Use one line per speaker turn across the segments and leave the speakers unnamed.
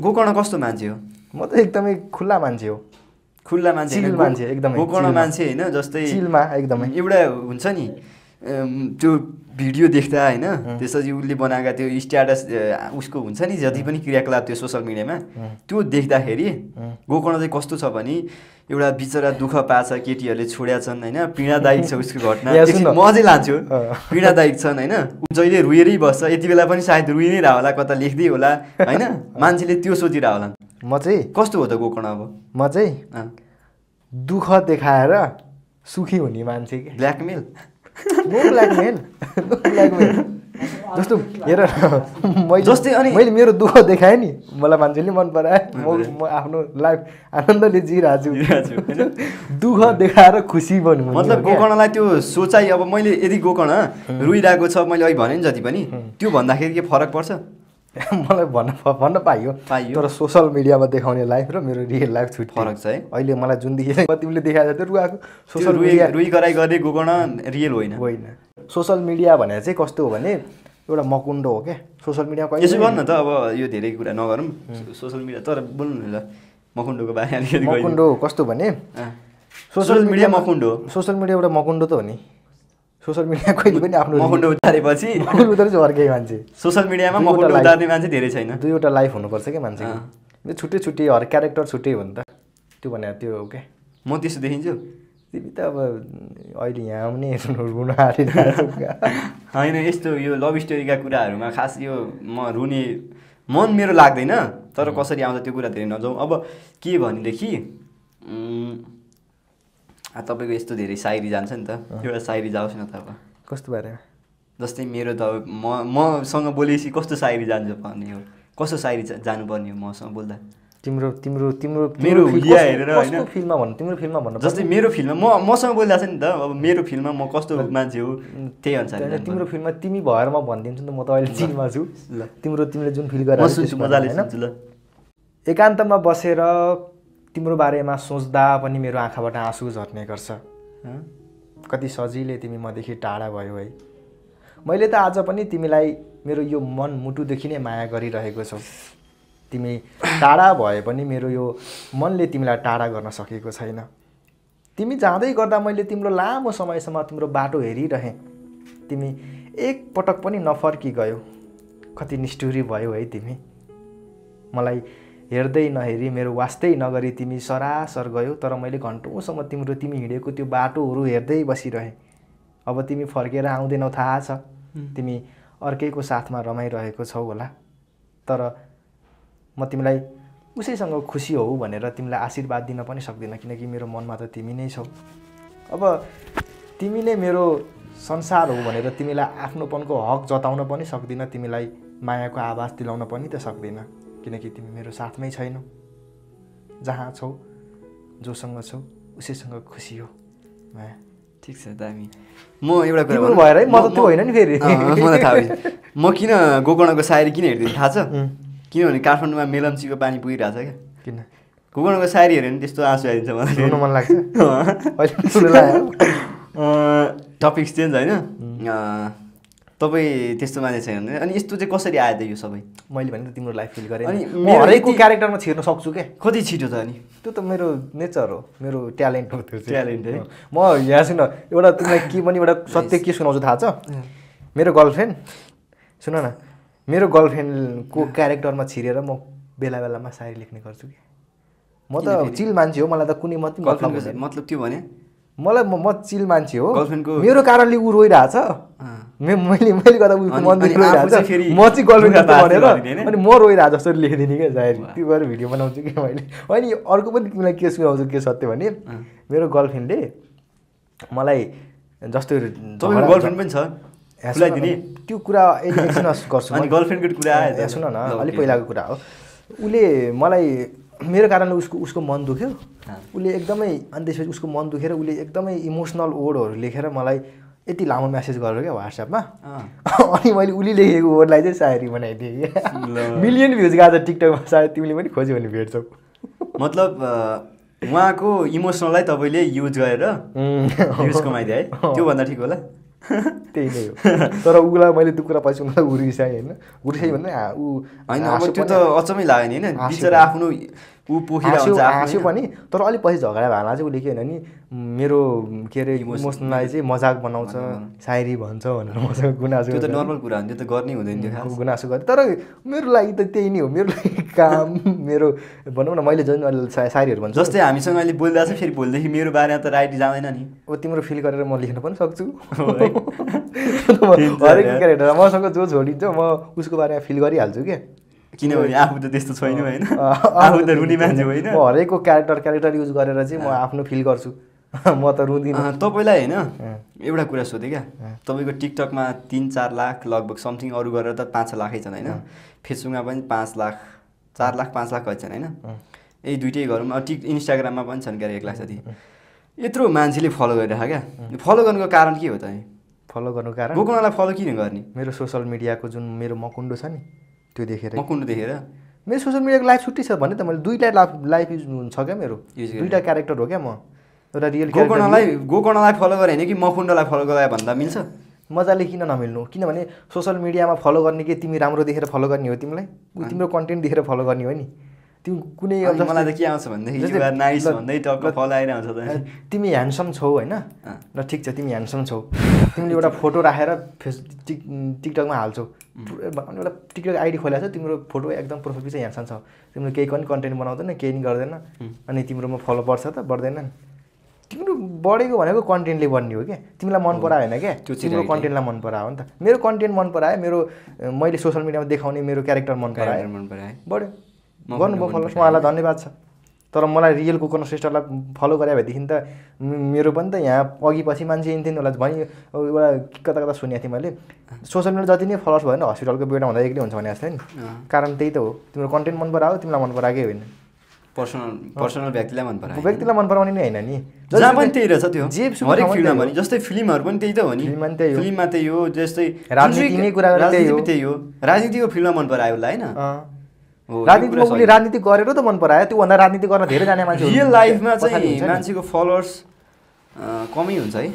गोकर्ण कस्तो मान्छे हो?
म त एकदमै खुल्ला मान्छे हो।
खुल्ला मान्छे
चिल मान्छे एकदमै।
गोकर्ण मान्छे हैन जस्तै
चिलमा एकदमै।
एउटा हुन्छ नि त्यो भिडियो देख्दा हैन त्यसपछि उसले बनाएका त्यो स्ट्याटस उसको हुन्छ नि जति पनि क्रियाकलाप त्यो सोशल मिडियामा त्यो देख्दाखेरि गोकर्ण चाहिँ कस्तो छ भने एउटा बिचरा दुःख पाछ केटीहरूले छोड्या छन् हैन पीडादायक छ उसको घटना। म अझै लान्छु पीडादायक छन् हैन उ जहिले रुएरै बस्छ यति बेला पनि सायद रुइ नै रह होला कता लेख्दै होला हैन मान्छेले त्यो सोचिरह होला।
म चाहिँ
कस्तो हो त गोकर्ण अब?
म चाहिँ दुःख देखाएर सुखी हुने मान्छे के।
ब्ल्याकमेल
ब्ल्याकमेल जस्तो हेर मैले मेरो दुःख देखाएँ नि मलाई मान्छेले मन पराए म आफ्नो लाइफ आनन्दले जिरहेछु दुःख देखाएर खुसी बन्नु।
मतलब गोकर्णलाई त्यो सोचाइ अब मैले यदि गोकर्ण रुइरहेको छ मैले अहिले भने नि जति पनि त्यो भन्दाखेरि के फरक पर्छ?
मलाई भन्न पाइयो तर सोसल मिडियामा देखाउने लाइफ र मेरो रियल लाइफ छुट्टै
फरक छ है।
अहिले मलाई जुन देखिन्छ तिमीले देखाएको त्यो रुवाको
सोसल मिडिया रुइ गराइ गर्ने गोकर्ण रियल होइन।
सोसल मिडिया भने चाहिँ कस्तो हो भने एउटा मकुण्डो हो क्या सोसल मिडिया।
यसो गर्नु त अब यो धेरै कुरा नगरौँ सोसल मिडिया तर बोल्नु न ल मकुण्डोको बारेमा अलिकति।
मकुण्डो कस्तो भने
सोसल मिडिया मकुण्डो
सोसल मिडिया एउटा मकुण्डो त हो नि। सोसल मिडिया कहिले पनि आफ्नो
मकुण्डो उतारेपछि
उतारेपछि अर्कै मान्छे।
सोसल मिडियामा मकुण्डो उतार्ने मान्छे धेरै छैन।
दुईवटा लाइफ हुनुपर्छ क्या मान्छेको छुट्टै छुट्टै हर क्यारेक्टर छुट्टै हो नि त त्यो भने त्यो हो क्या।
म त्यस्तो देखिन्छु
तिमी त अब अहिले यहाँ पनि रुन आँटिरहेको
होइन यस्तो यो लभ स्टोरीका कुराहरूमा खास यो म रुने मन मेरो लाग्दैन तर कसरी आउँछ त्यो कुरा धेरै नजाउँ। अब के भनेदेखि तपाईँको यस्तो धेरै सायरी जान्छ नि त एउटा सायरी जाओस् न त अब
कस्तो बारेमा?
जस्तै मेरो त मसँग बोलेपछि कस्तो सायरी जान्छ पर्ने हो कस्तो सायरी जानुपर्ने हो मसँग बोल्दा? तिम्रो
मेरो हुलिया हेरेर होइन फिल्ममा भन्नु तिम्रो फिल्ममा भन्नु
जस्तै मेरो फिल्ममा मसँग बोलिरहेको छ नि त अब मेरो फिल्ममा म कस्तो मान्छे हो त्यही अनुसार।
तिम्रो फिल्ममा तिमी भएर म भनिदिन्छु नि त म त अहिले चिनमा छु ल तिमीले जुन फिल गरेर
मजाले सुन्छु ल।
एकान्तमा बसेर तिम्रो बारेमा सोच्दा पनि मेरो आँखाबाट आँसु झर्ने गर्छ कति सजिलै तिमी मदेखि टाढा भयो है। मैले त आज पनि तिमीलाई मेरो यो मन मुटुदेखि नै माया गरिरहेको छौ। तिमी टाढा भए पनि मेरो यो मनले तिमीलाई टाढा गर्न सकेको छैन। तिमी जाँदै गर्दा मैले तिम्रो लामो समयसम्म तिम्रो बाटो हेरिरहेँ। तिमी एक पटक पनि नफर्की गयो कति निष्ठुरी भयो है तिमी। मलाई हेर्दै नहेरी मेरो वास्तै नगरी तिमी सरासर गयो तर मैले घन्टौँसम्म तिमी हिँडेको त्यो बाटोहरू हेर्दै बसिरहेँ। अब तिमी फर्केर आउँदैनौ थाहा छ तिमी अर्कैको साथमा रमाइरहेको छौ होला तर म तिमीलाई उसैसँग खुसी हौ भनेर तिमीलाई आशीर्वाद दिन पनि सक्दिनँ किनकि मेरो मनमा त तिमी नै छौ। अब तिमी नै मेरो संसार हो भनेर तिमीलाई आफ्नोपनको हक जताउन पनि सक्दिनँ तिमीलाई मायाको आभास दिलाउन पनि त सक्दिनँ किनकि तिमी मेरो साथमै छैनौ। जहाँ छौ जोसँग छौ उसैसँग खुसी हो माया।
ठिक छ दामी। म एउटा कुरा
भएर है म त त्यो होइन नि फेरि
मलाई थाहा भयो म किन गोकर्णको सायरी किन हेर्दिनँ थाहा छ? किनभने काठमाडौँमा मेलम्चीको पानी पुगिरहेछ क्या। किन गोकर्णको सायरी हेऱ्यो भने त्यस्तो आँसु आइदिन्छ मलाई
सुन्नु मन लाग्छ।
टपिक्स चेन्ज होइन तपाईँ त्यस्तो मान्छे छैन अनि यस्तो चाहिँ कसरी आयो त यो सबै?
मैले भने त तिम्रो लाइफ फिल गरेँ अनि म हरेकको क्यारेक्टरमा छिर्न सक्छु क्या।
कति छिटो त अनि?
त्यो त मेरो नेचर हो मेरो ट्यालेन्ट हो त्यो
ट्यालेन्ट है।
म यहाँ सुन एउटा तिमीलाई के पनि एउटा सत्य के सुनाउँछु थाहा छ? मेरो गर्लफ्रेन्ड सुन न मेरो गर्लफ्रेन्डको क्यारेक्टरमा छिरेर म बेला बेलामा सायरी लेख्ने गर्छु कि। म त चिल मान्छे हो मलाई त कुनै
मतलब त्यो भने
मलाई म चिल मान्छे हो मेरो कारणले ऊ रोइरहेछ मैले गर्दा उसको मन रोइरहेछ म चाहिँ गर्लफ्रेन्ड भनेर अनि म रोइरहेको जस्तो लेखिदिने क्या सायरी त्यो भएर भिडियो बनाउँछु कि मैले। अनि अर्को पनि तिमीलाई के सुनाउँछु के सत्य भने मेरो गर्लफ्रेन्डले मलाई जस्तो
गर्लफ्रेन्ड पनि छ
त्यो कुरा एकछिन गर्छु
अनि गर्लफ्रेन्डको कुरा आयो
सुन न अलि पहिलाको कुरा हो। उसले मलाई मेरो कारणले उसको मन दुख्यो उसले एकदमै अनि त्यसपछि उसको मन दुखेर उसले एकदमै इमोसनल वर्डहरू लेखेर मलाई यति लामो मेसेज गरेर क्या व्हाट्सएपमा अनि मैले उसले लेखेको वर्डलाई चाहिँ सायरी बनाइदिएँ क्या। मिलियन भ्युज गएको छ टिकटकमा सायद तिमीले पनि खोज्यो भने भेट्छौ।
मतलब उहाँको इमोसनललाई तपाईँले युज गरेर भ्युज कमाइदिए है त्योभन्दा ठिक होला
त्यही नै हो तर उसलाई मैले त्यो कुरा पछि उनीलाई उर्साएँ होइन उर्साएँ भन्दा ऊ
होइन अब त्यो त अचम्मै लाग्यो नि होइन बिचरा आफ्नो ऊ पोखिरा हुन्छ
हाँस्यो पनि तर अलिक पछि झगडा भएला चाहिँ उसले के भने नि मेरो के अरे इमोसनलाई चाहिँ मजाक बनाउँछ सायरी भन्छ भनेर मसँग गुनासो
त्यो त नर्मल कुरा हो नि त्यो त गर्नै हुँदैन त्यो खास
गुनासो गरेँ तर मेरो लागि त त्यही नै हो मेरो लागि काम मेरो भनौँ न मैले जुन सायरीहरू भन्छु
जस्तै हामीसँग अहिले बोल्दा चाहिँ फेरि भोलिदेखि मेरो बारेमा त राइट जाँदैन नि
ओ तिम्रो फिल गरेर म लेख्न पनि सक्छु हरेक क्यारेक्टर मसँग जो छोडिन्छ म उसको बारेमा फिल गरिहाल्छु क्या
किनभने आफू त त्यस्तो छैन होइन आफू त रुने मान्छे होइन
म हरेकको क्यारेक्टर युज गरेर चाहिँ म आफ्नो फिल गर्छु म त रुँदिनँ
तपाईँलाई होइन एउटा कुरा सोधेँ क्या तपाईँको टिकटकमा 3-4 लाख लगभग समथिङ अरू गरेर त 5-6 लाखै छन् होइन फेसबुकमा पनि 5 लाख 4 लाख 5 लाख कति छन् होइन यही दुइटै गरौँ इन्स्टाग्राममा पनि छन् क्या 1 लाख जति यत्रो मान्छेले फलो गरिरहेको क्या फलो गर्नुको कारण के हो त
फलो गर्नुको कारण
गोकर्णलाई फलो किन गर्ने
मेरो सोसल मिडियाको जुन मेरो मकुण्डो छ नि त्यो देखेर
मकुण्डो देखेर
मेरो सोसल मिडियाको लाइफ छुट्टी छ भने त मैले 2 लाइफ युज हुन्छ क्या मेरो 2टा क्यारेक्टर हो क्या म एउटा रियल
गोकर्णलाई फलो गरे होइन कि मकुण्डलाई फलो गरे भन्दा मिल्छ
मजाले किन नमिल्नु किनभने सोसल मिडियामा फलो गर्ने के तिमी राम्रो देखेर फलो गर्ने हो तिमीलाई तिम्रो कन्टेन्ट देखेर फलो गर्ने हो नि तिमी कुनै
मलाई त के आउँछ भनेदेखि युआर नाइस भन्दै टक्क फलो आइरहन्छ त
तिमी ह्यान्डसम छौ होइन ल ठिक छ तिमी ह्यान्डसम छौ तिमीले एउटा फोटो राखेर टिकटकमा हाल्छौ एउटा टिकटक आइडी खोलेको छ तिम्रो फोटो एकदम प्रोफाइल पिक्चर ह्यान्डसम छ तिम्रो केही पनि कन्टेन्ट बनाउँदैन केही नि गर्दैन अनि तिम्रोमा फलो बढ्छ त बढ्दैन तिम्रो बढेको भनेको कन्टेन्टले बढ्ने हो क्या तिमीलाई मन परायो होइन क्या तिम्रो कन्टेन्टलाई मन परायो नि त मेरो कन्टेन्ट मन परायो मेरो मैले सोसल मिडियामा देखाउने मेरो क्यारेक्टर मन परायो बढ्यो गर्नुभयो फलो उहाँलाई धन्यवाद छ तर मलाई रियल गोकर्ण श्रेष्ठलाई फलो गरे भएदेखि त मेरो पनि त यहाँ अघि पछि मान्छे इन्थेन होला भनी एउटा कता कता सुनेको थिएँ मैले सोसल मिडिया जति नै फलोवर्स भयो भने हस्पिटलको बेडमा हुँदा एक्लै हुन्छ भने जस्तो नि कारण त्यही त हो तिम्रो कन्टेन्ट मन परायो तिमीलाई मन पराएकै होइन
पर्सनल व्यक्तिलाई
मन पराउने नै होइन नि
जहाँ पनि त्यही रहेछ त्यो हरेक फिल्ममा पनि जस्तै फिल्महरू पनि त्यही त हो नि फिल्ममा त्यही हो जस्तै त्यही हो राजनीतिको फिल्ममा मन परायो होला होइन
राजनीतिमा उसले राजनीति गरेर त मन परायो त्योभन्दा राजनीति गर्न धेरै जाने मान्छे
रियल लाइफमा चाहिँ मान्छेको फलोवर्स कमै हुन्छ है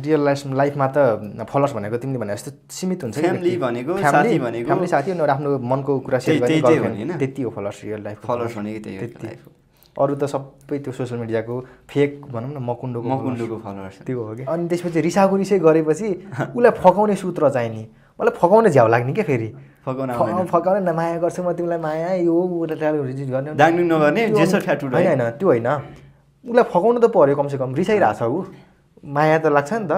रियल लाइफमा त फलोवर्स भनेको तिमीले भने जस्तो सीमित हुन्छ
फ्यामिली भनेको साथी भनेको
फ्यामिली साथी अनि आफ्नो मनको कुरा सेयर गर्ने त्यति हो फलोवर्स रियल लाइफ
फलोवर्स भनेको त्यही हो
अरू त सबै त्यो सोसल मिडियाको फेक भनौँ न मकुण्डोको
फलोवर्स
त्यो हो कि अनि त्यसपछि रिसाइ गरेपछि उसलाई फकाउने सूत्र चाहिने मलाई फकाउने झ्याउ लाग्ने क्या फेरि फकाउने न माया गर्छु म तिमीलाई माया यो
गर्ने
होइन त्यो होइन उसलाई फकाउनु त पर्यो कमसेकम रिसाइरहेको छ ऊ माया त लाग्छ नि त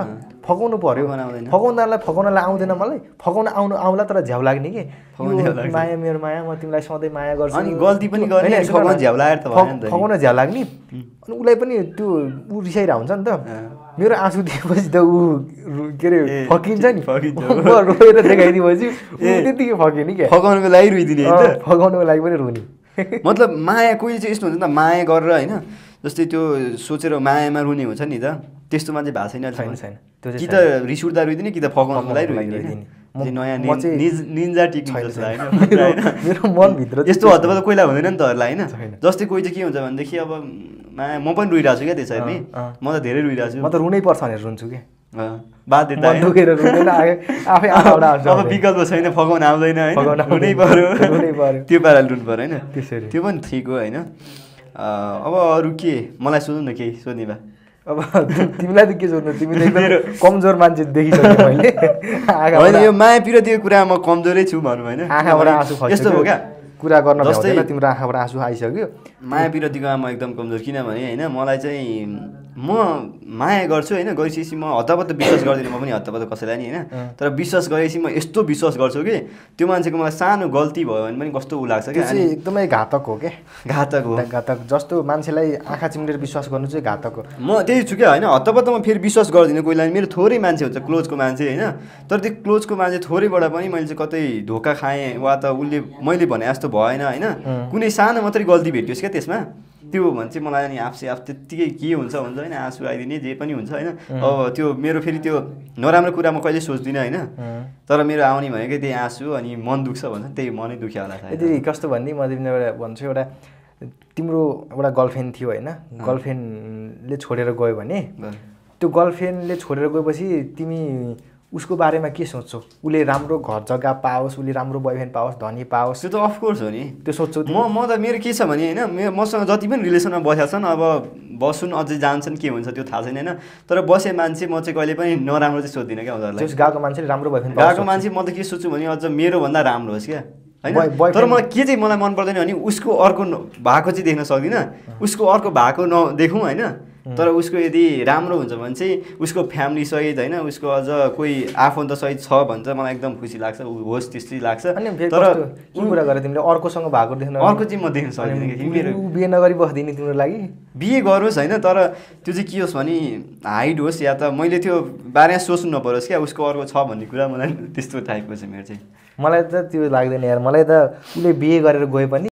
फकाउनु पर्यो फकाउनलाई आउँदैन मलाई फकाउन आउला तर झ्याउ लाग्ने कि माया मेरो माया म तिमीलाई सधैँ माया गर्छु
अनि गल्ती पनि गर्ने फकाउन झ्याउ
लाग्ने अनि उसलाई पनि त्यो ऊ रिसाइरहेको हुन्छ नि त मेरो आँसु दिएपछि त ऊ के अरे फकिन्छ नि रोएर देखाइदिएपछि ऊ त्यतिकै फक्यो नि क्या
फकाउनुको लागि रुइदिने
फकाउनुको लागि पनि रुने
मतलब माया कोही चाहिँ यस्तो हुन्छ नि त माया गरेर होइन जस्तै त्यो सोचेर मायामा रुने हुन्छ नि त त्यस्तोमा चाहिँ भएको छैन कि त रिस उठ्दा रुइदिने कि त फकाउनुको लागि रुइदिने नयाँ निन्जा टेक्निक जस्तो होइन
मेरो मनभित्र
यस्तो हदबाट कोहीलाई हुँदैन नि त होइन जस्तै कोही चाहिँ के हुन्छ भनेदेखि अब माया म पनि रुइरहेको छु क्या त्यसरी नै म त धेरै रुइरहेको छु
म त रुनै पर्छ भनेर रुन्छु क्या
बाध्यता
आफै
अब विकल्प छैन फकाउन आउँदैन होइन रुनै पर्यो त्यो पाराले रुनु पर्यो होइन
त्यसरी
त्यो पनि ठिक हो होइन अब अरू के मलाई सोध्नु न केही सोध्ने भए
अब तिमीलाई त के सोध्नु तिमीले एकदम कमजोर मान्छे देखिसक्यो मैले
होइन यो माया पिरतीको कुरा म कमजोरै छु भनौँ होइन
आँखाबाट आँसु
यस्तो हो क्या
कुरा गर्न जस्तै तिम्रो आँखाबाट आँसु आइसक्यो
माया पिरतीको म एकदम कमजोर किनभने होइन मलाई चाहिँ म माया गर्छु होइन गइसकेपछि म हतपत्त विश्वास गर्दिनँ म पनि हतपत्त कसैलाई नि होइन तर विश्वास गरेपछि म यस्तो विश्वास गर्छु कि त्यो मान्छेको मलाई सानो गल्ती भयो भने पनि कस्तो उ लाग्छ क्या
एकदमै घातक हो क्या
घातक
जस्तो मान्छेलाई आँखा चिम्लेर विश्वास गर्नु चाहिँ घातक हो
म त्यही छु क्या होइन हतपत्त म फेरि विश्वास गर्दिनँ कोहीलाई मेरो थोरै मान्छे हुन्छ क्लोजको मान्छे होइन तर त्यो क्लोजको मान्छे थोरैबाट पनि मैले चाहिँ कतै धोका खाएँ वा त उसले मैले भने जस्तो भएन होइन कुनै सानो मात्रै गल्ती भेटियोस् क्या त्यसमा त्यो भने चाहिँ मलाई अनि आफसे आफ त्यत्तिकै के हुन्छ होइन आँसु आइदिने जे पनि हुन्छ होइन अब त्यो मेरो फेरि त्यो नराम्रो कुरा म कहिले सोच्दिनँ होइन तर मेरो आउने भनेकै त्यही आँसु अनि मन दुख्छ भन्छ त्यही मनै दुख्यो होला
यदि कस्तो भन्ने म तिमीलाई भन्छु एउटा तिम्रो एउटा गर्लफ्रेन्ड थियो होइन गर्लफ्रेन्डले छोडेर गयो भने त्यो गर्लफ्रेन्डले छोडेर गएपछि तिमी उसको बारेमा के सोच्छौ? उसले राम्रो घर जग्गा पाओस्, उसले राम्रो बोयफ्रेन्ड पाओस्, धनी पाओस्,
त्यो त अफकोर्स हो नि।
त्यो सोच्छौ तिमी?
म त मेरो के छ भने होइन, मसँग जति पनि रिलेसनमा बसेका छन्, अब बस्छन् अझै जान्छन् के हुन्छ त्यो थाहा छैन होइन, तर बसे मान्छे म चाहिँ कहिले पनि नराम्रो चाहिँ सोध्दिनँ क्या उनीहरूलाई।
त्यस गएको मान्छेले राम्रो बोयफ्रेन्ड पाओस्,
गएको मान्छे म त के सोध्छु भने अझ मेरोभन्दा राम्रो होस् क्या होइन।
boyfriend-
तर मलाई के चाहिँ मलाई मन पर्दैन भने उसको अर्को भएको चाहिँ देख्न सक्दिनँ, उसको अर्को भएको नदेखौँ होइन, तर उसको यदि राम्रो हुन्छ भने चाहिँ उसको फ्यामिली सहित होइन, उसको अझ कोही आफन्त सहित छ भने चाहिँ मलाई एकदम खुसी लाग्छ, होस् त्यस्तै लाग्छ।
अनि फेरि
तर
के कुरा गरे तिमीले? अर्कोसँग भएको देख्न?
अर्को चाहिँ म देख्न सक्दिनँ कि मेरो
बिहे नगरी बस्दिने तिम्रो लागि?
बिहे गरोस् होइन, तर त्यो चाहिँ के होस् भने हाइट होस्, या त मैले त्यो बारेमा सोच्नु नपरोस् क्या, उसको अर्को छ भन्ने कुरा मलाई त्यस्तो टाइपको छ मेरो चाहिँ।
मलाई त त्यो लाग्दैन यार, मलाई त उसले बिहे गरेर गए पनि